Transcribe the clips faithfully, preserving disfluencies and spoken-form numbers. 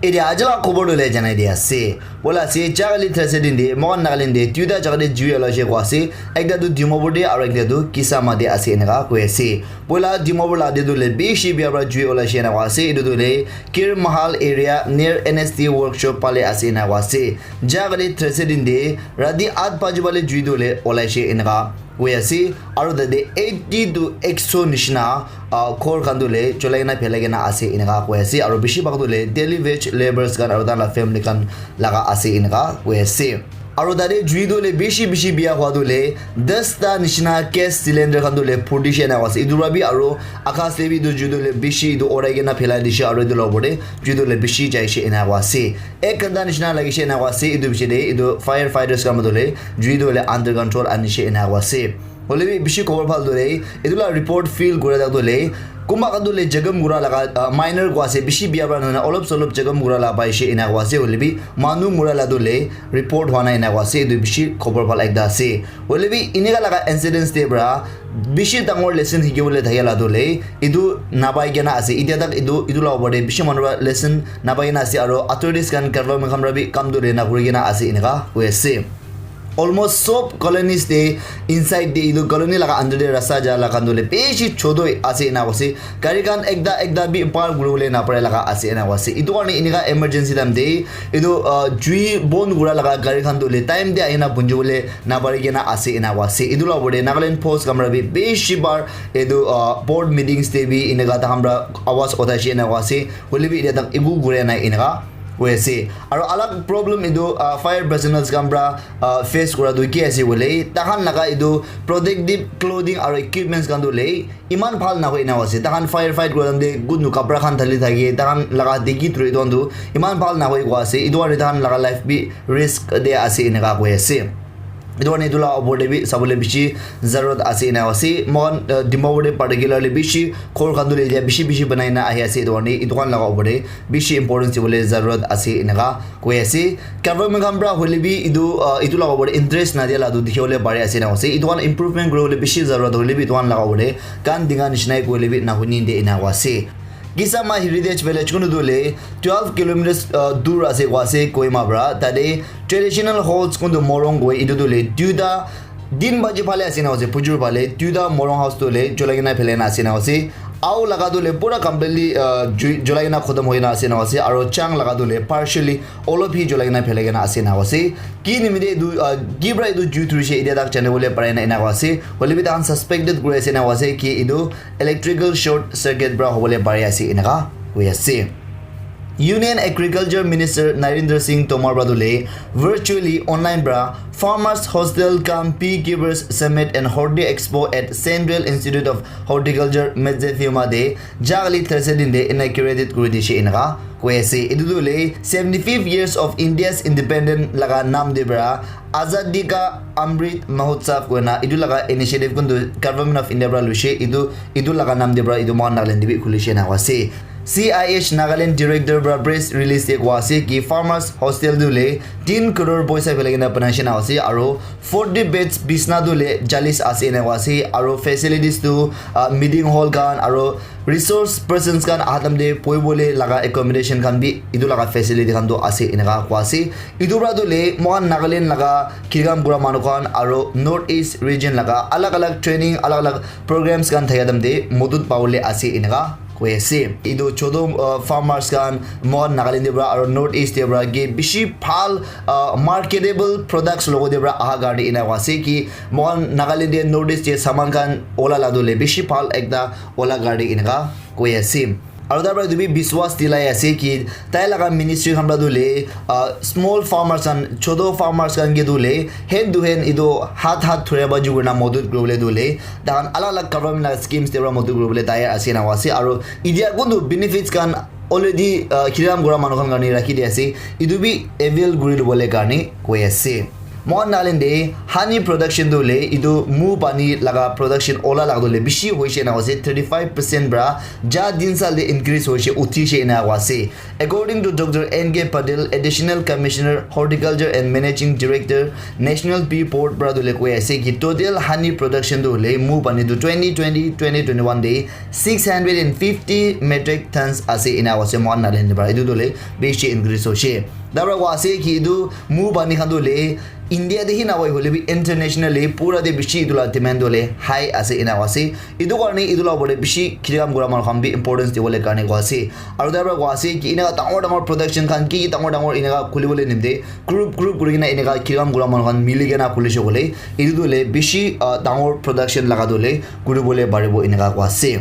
Etia aji laga khobor tu le janai di ase. Bola ase, jaga le Thursday din de, moikhan Nagaland de, duita jaga de jui olaishe koi ase. Ekta tu Dimapur de, aro ekta tu Kisama de ase eneka koi ase. Bola Dimapur laga de tu le bishi bia para jui olaishe eneka koi ase. Etu tu le Kir Mahal area near N S T workshop pale ase eneka koi ase. Jaga le Thursday din de, rati aat baji bale jui tu le olaishe eneka koi ase, aro tate eighty to ekso nishina, ah, ghor khan tu le cholai kena phelai kena ase eneka koi ase, aro bishi bhag tu le daily wage labours khan aro tahan la family khan laga ase eneka koi ase. Aro tate jui tu le bishi bishi bia hua tu le dasta nishina gas cylinder khan tu le phutishe eneka koi ase. Etu para bi aro akas te bi etu jui tu le bishi etu orai kena phelai dishe aro etu la opor te jui tu le bishi jaishe eneka koi ase. Ek ghanta nishina lagishe eneka ase, etu piche te etu fire fighters khan matu le jui tu le under control anishe eneka ase. Hoile bi bishi khobor bhal tu le, etu la report fill kura thak tu le, kunba khan tu le jakham kura laga, ah, minor koi ase, bishi bia para nahoi na, olop solop jakham kura la paishe eneka ase, hoile bi manu mura la tu le report hua nai eneka ase, etu bishi khobor bhal ekta ase. Hoile bi eneka laga incidents te para bishi dangor lesson hiki bole thaki la tu le, etu napai kena ase. Etia tak etu, etu la opor te bishi manu para lesson napai kena ase, aro authorities khan, government khan para bi kam tu le na kuri kena ase eneka koi ase. Almost sob colonies te inside te etu colony laga under te rasta ja la khan tu le bishi chotu ase eneka koi ase. Gari khan ekta ekta bi par kuri bole na pare laga ase eneka koi ase. Etu karne eneka emergency time te etu, ah, jui bon kura laga gari khan tu le time te ahi na punji bole na pari kena ase eneka koi ase. Etu la opor te Nagaland Post khan para bi bishi bar etu, ah, board meetings te bi eneka tahan para awaz uthaishe eneka koi ase. Hoile bi etia tak eku kura nai eneka koi ase. Aro alag problem etu, ah, fire personnel khan para, ah, face kura tu ki ase koile, tahan laga etu protective clothing aro equipments khan tu le eman bhal nahoi eneka ase. Tahan fire fight kura time te kunu kapra khan thali thake, tahan laga degi thuri etu khan tu eman bhal nahoi koi ase. Etu karne tahan laga life bi risk te ase eneka koi ase. Etu karne etu la opor te bi sabole bishi zarurat ase eneka ase. Moikhan, uh, Dimapur te particularly bishi ghor khan tu le etia bishi bishi banai na ahi ase. Etu karne etu khan laga opor te bishi importance dibole zarurat ase eneka koi ase. Government khan para hoile bi etu, uh, etu laga opor te interest na dia la tu dikhi bole pari ase eneka ase. Etu khan improvement kuri bole bishi zarurat hoile bi etu khan laga opor te kan dinga nishina koile bi nahuni de eneka ase. Kisama Heritage Village kunu tu le twelve kilometers, uh, dur ase koi ase Kohima para. Tate traditional halls kuntu morung koi etu tu le duita din baji phale ase na ase, bujur phale duita morung house tu le cholai kena phelai na ase na ase. Au laga tu le pura completely, uh, ju-, cholai kena khotom hoi na ase na ase. Aro chang laga tu le partially olop hi cholai kena phelai kena ase na ase. Ki nimite etu, uh, ki para etu jui thurishe etia tak jani bole pare na eneka ase. Hoile bi tahan suspected kuri ase na ase ki etu electrical short circuit para hobole pari ase eneka koi ase. Union Agriculture Minister Narendra Singh Tomar para tu le virtually online para Farmers Hostel cum Beekeepers Summit and Horti Expo at Central Institute of Horticulture Medziphema te jagali Thursday din te inaugurated kuri dishe eneka koi ase. Etu tu le seventy-five years of India's independent laga naam te para Azadi Ka Amrit Mahotsav koina etu laga initiative kuntu Government of India para luishe, etu, etu laga naam te para etu moikhan Nagaland te bi khulishe na ase. C I H Nagaland director para press release te koa ase ki farmers hostel tu le tin crore poisa phelai kena banaishe na ase, aro forty beds bisna tu le chalis ase ena koa ase, aro facilities tu, ah, meeting hall khan aro resource persons khan aha time te bohi bole laga accommodation khan bi etu laga facility khan tu ase eneka koa ase. Etu para tu le moikhan Nagaland laga khirikam kura manu khan aro North East region laga alag alag training, alag alag programs khan thaka time te modut pabole ase eneka koi ase. Etu chotu, uh, farmers khan moikhan Nagaland te para aro North East te para ke bishi bhal, uh, marketable products logo te para aha karne ena koa ase ki moikhan Nagaland te North East te saman khan ola la tu le bishi bhal ekta ola karne eneka koi ase. Aro tar para etu bi biswas dilai ase ki tai laga ministry khan para tu le, ah, small farmers khan, chotu farmers khan ke tu le hand to hand etu hat hat thura ba ju kurina modut kuribole tu le tai khan alag alag government laga schemes te para modut kuribole tayar ase na ase. Aro etia kuntu benefits khan already, ah, khirikam kura manu khan karne rakhi di ase, etu bi avail kuri lobole karne koi ase. Mohan Nagaland de honey production tu le itu mu pani laga production ola laga tu le bishi hoishe na ase, thirty five percent pra ja din sal de increase hoishe, uthi she ena ase. According to Doctor N K Patel, Additional Commissioner Horticulture and Managing Director, National Bee Board pra tu le koi ase ki total honey production tu le mu pani tu twenty twenty, twenty twenty-one de six hundred and fifty metric tons ase ena ase Mohan Nagaland pra. Itu tu le bishi increase hoishe. Dabra koi ase ki itu mu pani khan tu le India de hi na hoi hole bi internationally pura de bishi itu la demand tu le high ase ena ase. Itu karne itu la upor de bishi kheti kam kura manu khan bi importance dibole karne koi ase. Aru dabra koi ase ki ena dangor dangor production khan ki ki dangor dangor ena khuli bole nimte group group kuri kena ena kheti kam kura manu khan mili kena khuli she kole itu tu le bishi, ah, dangor production laga tu le kuri bole paribo ena koi ase.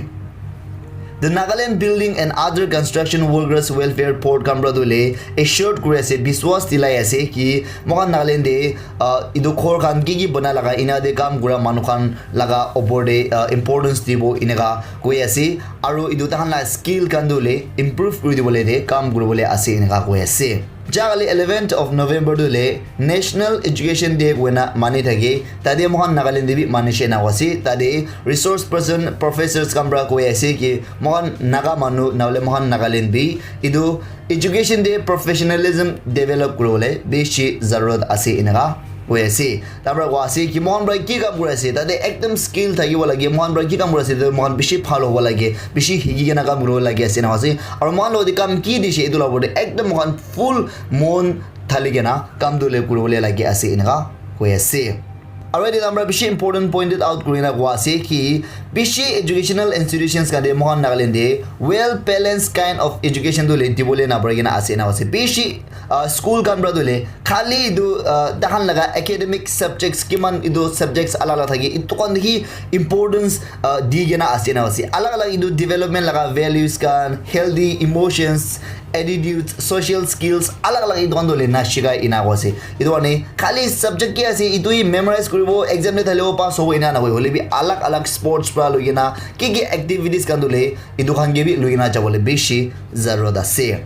The Nagaland Building and Other Construction Workers Welfare Board khan pra tu le assured kuri ase, biswas dilai ase ki moikhan Nagaland de, ah, itu ghor khan ki ki bana laga ena de kam kura manu khan laga opor de, ah, importance dibo eneka koi ase. Aru itu tahan la skill khan tu le improve kuri dibole de kam kuri bole ase eneka koi ase. Jagale eleventh of November tu le National Education Day koina mani thake. Tade moikhan Nagaland de bi mani she na ase. Tade resource person, professors khan pra koi ase ki moikhan Naga manu nahole moikhan Nagaland bi itu education de professionalism develop kuribole bishi zarurat ase eneka koi ase. Tar pra koi ase ki moikhan pra ki kam kuri ase, tade ekdam skill thakibo lage, moikhan pra ki kam kuri ase, tade moikhan bishi bhal hobo lage, bishi hiki kena kam kuribo lage ase eneka ase. Aru moikhan logate kam ki dishe itu la upor de ekdam moikhan full mon thali kena kam tu le kuribole lage ase eneka koi ase. Aru yate amra bishi important pointed out kurina koi ase ki bishi educational institutions khan de moikhan Nagaland de well balanced kind of education tu le dibole na pari kena ase na ase. Bishi, ah, school khan pra tu le khali tu, ah, tahan laga academic subjects kiman itu subjects alag alag thake itu khan hi importance, ah, di kena ase na ase. Alag alag itu development laga values khan, healthy emotions, attitudes, social skills alag alag itu khan tu le na shikai ena koi ase. Itu karne khali subject ki ase itu hi memorize kuribo, exam de thalibo pass hobo ena na hoi, hole bi alag alag sports pra loi kena ki ki activities khan tu le itu khan ke bi loi kena jabole bishi zarurat ase.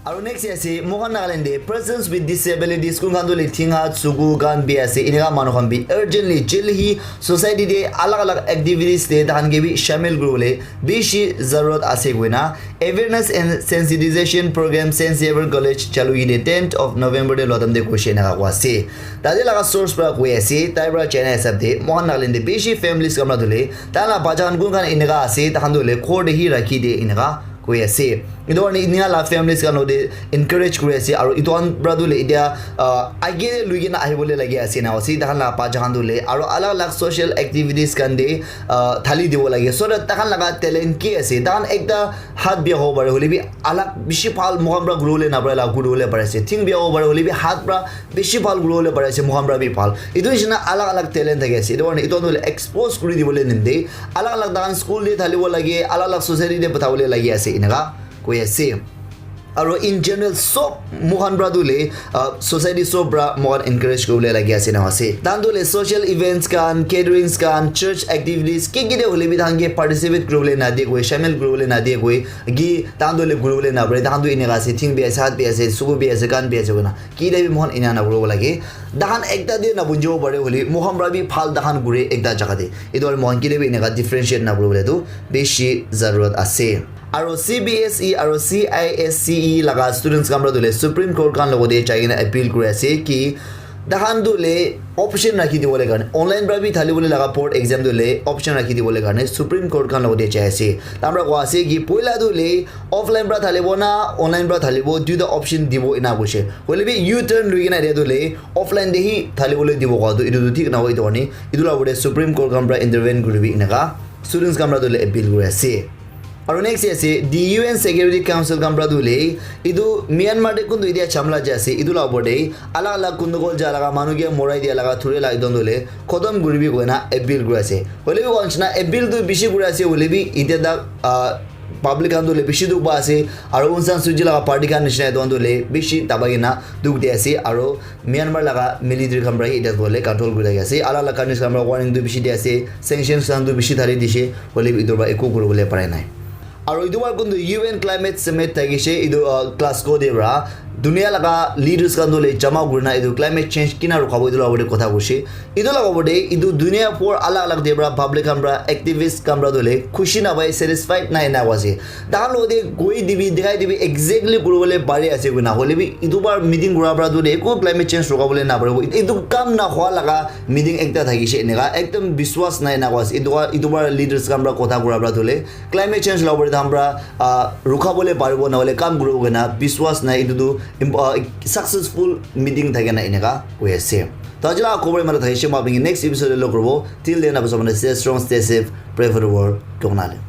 Aru next ase moikhan Nagaland de persons with disabilities kun khan tu le thinga chuku khan bi ase, eneka manu khan bi urgently jildi hi society de alag alag activities de tahan ke bi shamil kuribole bishi zarurat ase koina awareness and sensitization program Saint Xavier College Chalugi de tenth of November de lodam de koi she eneka koi ase. Tade laga source pra koi ase, tai pra china hisab de moikhan Nagaland de bishi families khan pra tu le tai la bacha khan kun khan eneka ase, tahan tu le ghor de hi rakhi de eneka koi ase. Itu karne enia la families khan lode encourage kuri ase, aru itu khan pra tu le itia, ah, age lui kena ahibole lage ase na ase. Tahan la bacha khan tu le aru alag alag social activities khan de, ah, thali dibo lage, so that tahan laga talent ki ase, tahan ekta hat bia hobo pare, hole bi alag bishi bhal moikhan pra guru le na pare la guru le pare ase, thing bia hobo pare, hole bi hat pra bishi bhal guru le pare ase, moikhan pra bi bhal. Itu nishina alag alag talent thake ase. Itu karne itu tu le expose kuri dibole nimte alag alag tahan school de thalibo lage, alag alag society de pathabole lage ase, eneka koi ase. Aru in general sob moikhan pra tu le, ah, society sob pra moikhan encourage kuribole lage ase na ase. Tahan tu le social events khan, gatherings khan, church activities ki ki de hole bi tahan ke participate kuribole na de koi, shamil kuribole na de koi, ki tahan tu le kuribole na pare, tahan tu eneka ase, thing bi ase, hat bi ase, suku bi ase, kan bi ase koina. Kile bi moikhan ena na kuribo lage. Tahan ekta de na bunjibo pare hole, moikhan pra bi bhal tahan kure ekta jaga de. Itu karne moikhan kile bi eneka differentiate na kuribo le tu bishi zarurat ase. Aru C B S E aru C I S C E laga students khan pra tu le Supreme Court khan logode jai kena appeal kuri ase ki tahan tu le option rakhi dibole karne, online pra bi thali bole laga board exam tu le option rakhi dibole karne Supreme Court khan logode jai ase. Tahan pra koi ase ki poila tu le offline pra thalibo na online pra thalibo, duita option dibo ena koise. Hole bi U-turn lui kena etia tu le offline de hi thali bole dibo koa tu itu tu thik na hoi, itu karne itu la upor de Supreme Court khan pra intervene kuribi eneka students khan pra tu le appeal kuri ase. Aru next ase the U N Security Council khan pra tu le itu Myanmar de kuntu itia chamla ja ase, itu la upor de alag alag gundagol ja laga manu ke morai dia laga thuri la itu tu le khotom kuribi koina appeal kuri ase. Hole bi koa nishina appeal tu bishi kuri ase, hole bi itia tak, ah, public khan tu le bishi dukh pa ase, aru Aung San Suu Kyi laga party khan nishina etu khan tu le bishi dabai kena dukh di ase, aru Myanmar laga military khan pra hi etia tu le control kuri thaki ase. Alag alag countries khan pra warning tu bishi di ase, sanctions khan tu bishi thali dishe, hole bi etu pra eku kuribole parai nai. Aru etu pra kuntu U N climate summit thakishe, etu, uh, Glasgow de pra Dunia laga leaders khan tu le jama kurina etu climate change kina rukhabo etu laga opor te kotha koise. Etu laga opor te etu dunia bhor alag alag te para public khan para activist khan para tu le khushi na pai satisfied na ena koise. Tahan logote koi dibi dikhai dibi exactly kuribole pari ase koina hoile bi etu bar meeting kura para tu le eku climate change rukabole na paribo. Etu kam na hua laga meeting ekta thakise eneka ekdom biswas nai na koise. Etu bar leaders khan para kotha kura para tu le climate change la opor te tahan para rukhabole paribo na hoile kam kuribo koina biswas nai. Etu tu successful meeting thake na eneka koi ase. To ajila khobor imara thakise, ma apni next episode lo kuribo. Till then, apni stay strong, stay safe, pray for the world. Kongna le.